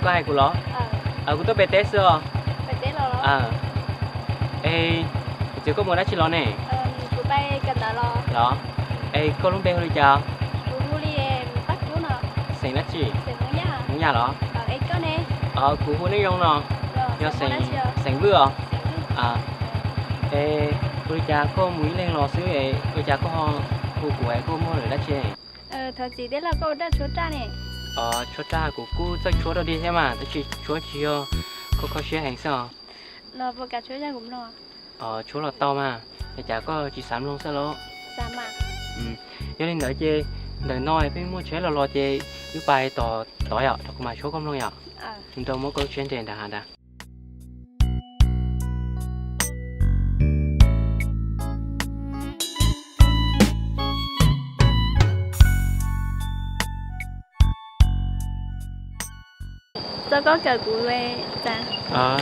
Koj hais kuv los? Kuv tuaj pem teb xwb os. Es, txiv, koj mus dab tsi los ne? Los, es koj lub npe hu li cas? Xeem dab tsi? Hmoob Yaj los? Kuv hu Neej Zoo no, yog xeem Vwj os. Es ua li cas koj mus ib leeg los xwb es ua li cas koj ho hu kuv es koj muaj lawm dab tsi? Tshuab raj kuv kuj txawj tshuab dua dig thiab mas tab sis tshuab tsis yog, kho kho siab heev xwb os. Tshuab los tau mas, es cas koj tsis xav mloog xwb los? Yog li ntawd ces ntawm no peb muaj tsheb los los ces wb pais tom tod yom, rau kuv mam tshuab koj mloog yom. Nrog muab koj lub tsheb nres nram hav ntawd. Txog koj kawm kuv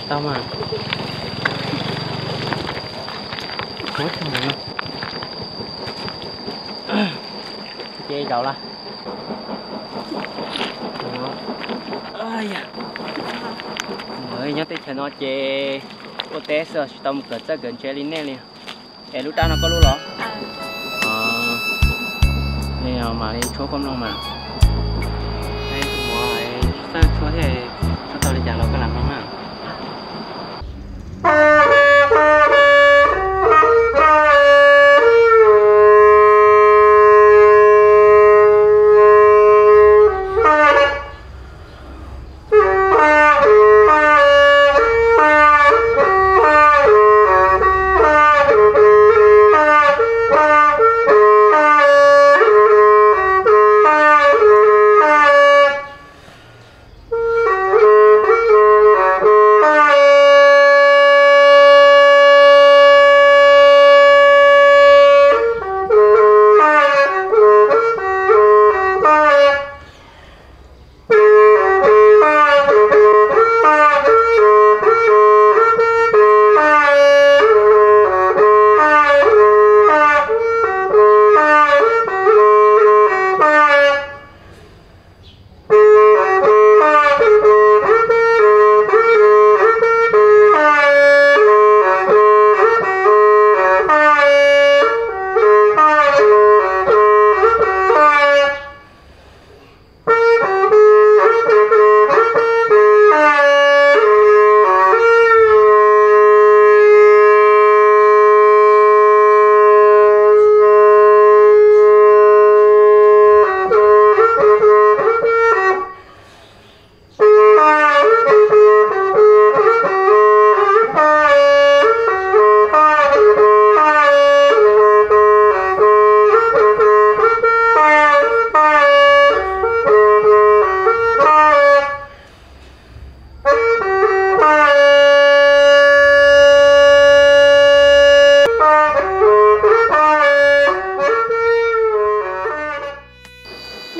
tau mas. Ces zaum lawm. Nyob teb chaws no ces ua teb xwb tsis tau mus kawm txawj kawm ntse li nej li. Es lub raj no koj lub los? Li mam li tshuab koj mloog mas. Tsis txawj tshuab thiab, tshuab tau li cas los koj lam mloog na.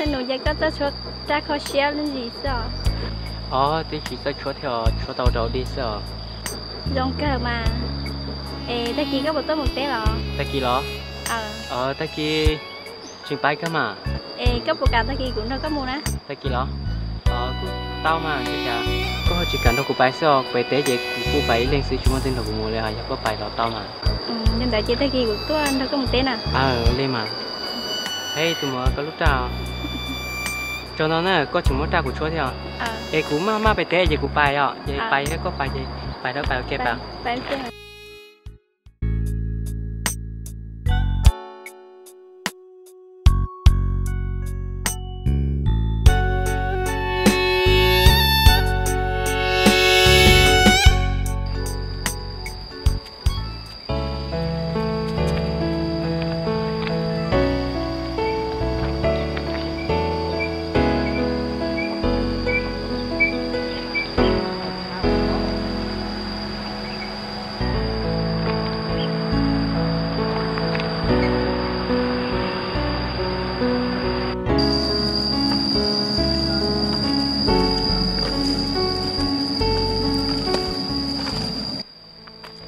Leej nus, ces koj txawj tshuab raj kho siab li ntsis xwb os? Os, twb tsis txawj tshuab thiab os, tshuab tau rau dig xwb os. Zoo kawg mas. Es tag kis koj puas tuaj mus teb los? Tag kis los? Tag kis tseem pais kawg mas. Es koj puas kam tag kis kuv nrog koj mus na? Tag kis los? Kuv tau mas, ua cas koj ho tsis kam nrog kuv pais xwb os? Kuv pem teb ces kuv kuj pais ib leeg xwb, tsis muaj leej twg nrog kuv mus li os, yog koj pais los tau mas. Li ntawd ces tag kis kuv tuaj nrog koj mus teb na. Aw, ua li mas. Hej, tus muam, koj lub raj. Tso no na, koj tseem muab raj kuv tshuab thiab os. Es kuv maj maj pem teb ces kuv pais os, ces pais thiab koj pais ces pais rau pais ua ke pais.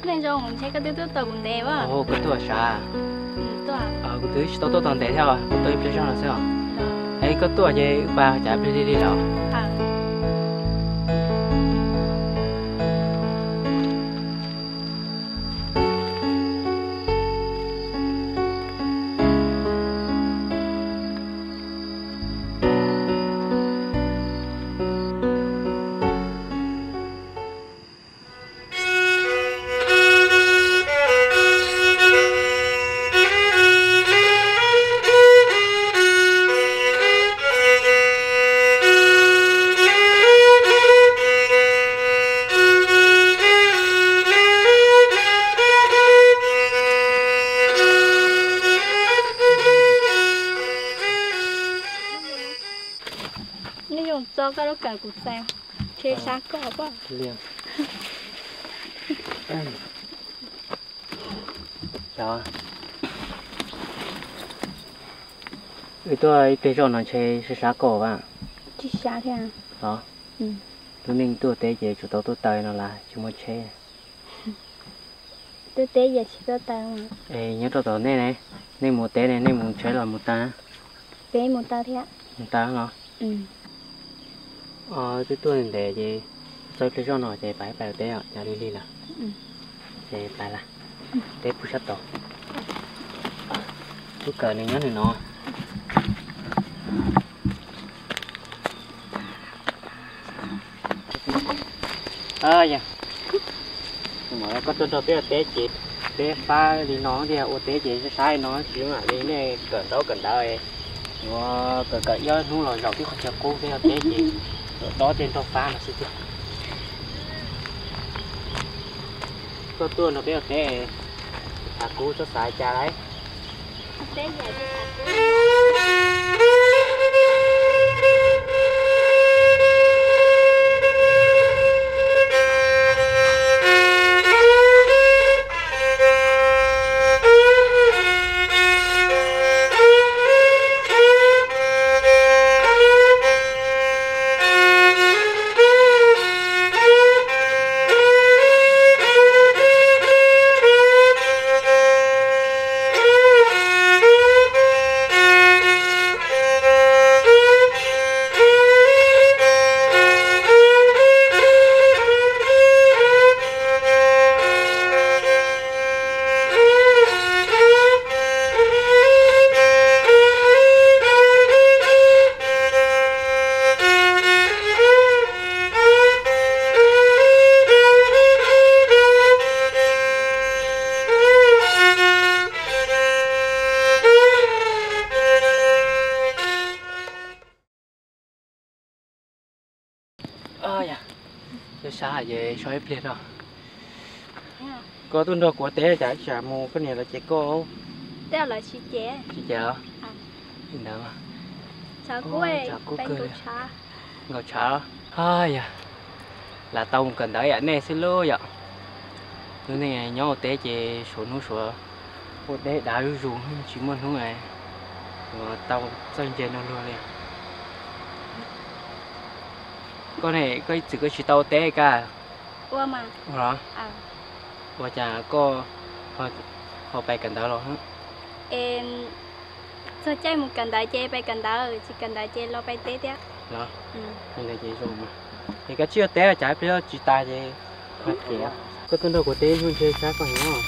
Neej Zoo, ntshe koj twb tuaj tos kuv ntev as. Koj tuaj sav? Kuv twb tsis tau tuaj tos ntev thiab, kuv tuaj ib pliag zog no xwb os. Es koj tuaj ces wb pais cas pliag li li los? Koj lub kawm kuv txais, ntshe sab koj pob. Wb tuaj ib pliag zoj no ntshe sab sab koj as. Tsis sab thiab. Los, lub neej tuaj teb ces tsuas tau tuaj taw no las tsis muaj tsheb. Tuaj teb ces tsis tuaj taw. Es nyob rau tom nej ne, nej mus teb ne, nej mus tsheb los mus taw? Peb mus taw thiab. Mus taw los? Twb tuaj ntev ces txog ib pliag zoj no ces pais pais teb os, cas lig lig lawm. Ces pais las, teb pug sab tod. Lub kawm nws nyob nws no. Yog, koj tuaj nrog peb ua teb ces peb fab li no tiag, ua teb ces saib no tsis zoo li nej kawm ntaub kawm ntawv. Yuav kawm kawm ib ob hnub los zaum tib qhov chaw qub, peb ua teb ces dob tej nrog fab no xwb tiag. Koj tuaj nrog peb ua teb, tham kuv txhob xav cas lauj. Yog, sab ces so ib pliag no. Koj tuaj nrog kuv teb cas tsam mus koj niam lawv cem koj? Tej lawv tsis cem. Tsis cem los? Li ntawd mas. Tshav kub kawg li. Nkaum tshav. Yog, lam tau mus kawm ntawv yam nej xwb lauj yom. Lub neej nyob ua teb ces suav hnub suav ua teb dav zuj zus, tsis muaj hnub uas tau txawj ntse no luag li. Koj ne, koj ib txwm koj tsis tau ua teb kag los? Ua cas koj ho pais kawm ntawv los? Txog caij mus kawm ntawv ces pais kawm ntawv, tsis kawm ntawv ces los pais teb thiab. Los, li ntawd ces zoo mas. Es koj tsis ua teb cas ib pliag tsis tas ces, koj tuaj nrog kuv teb hnub ntshe sab koj heev os.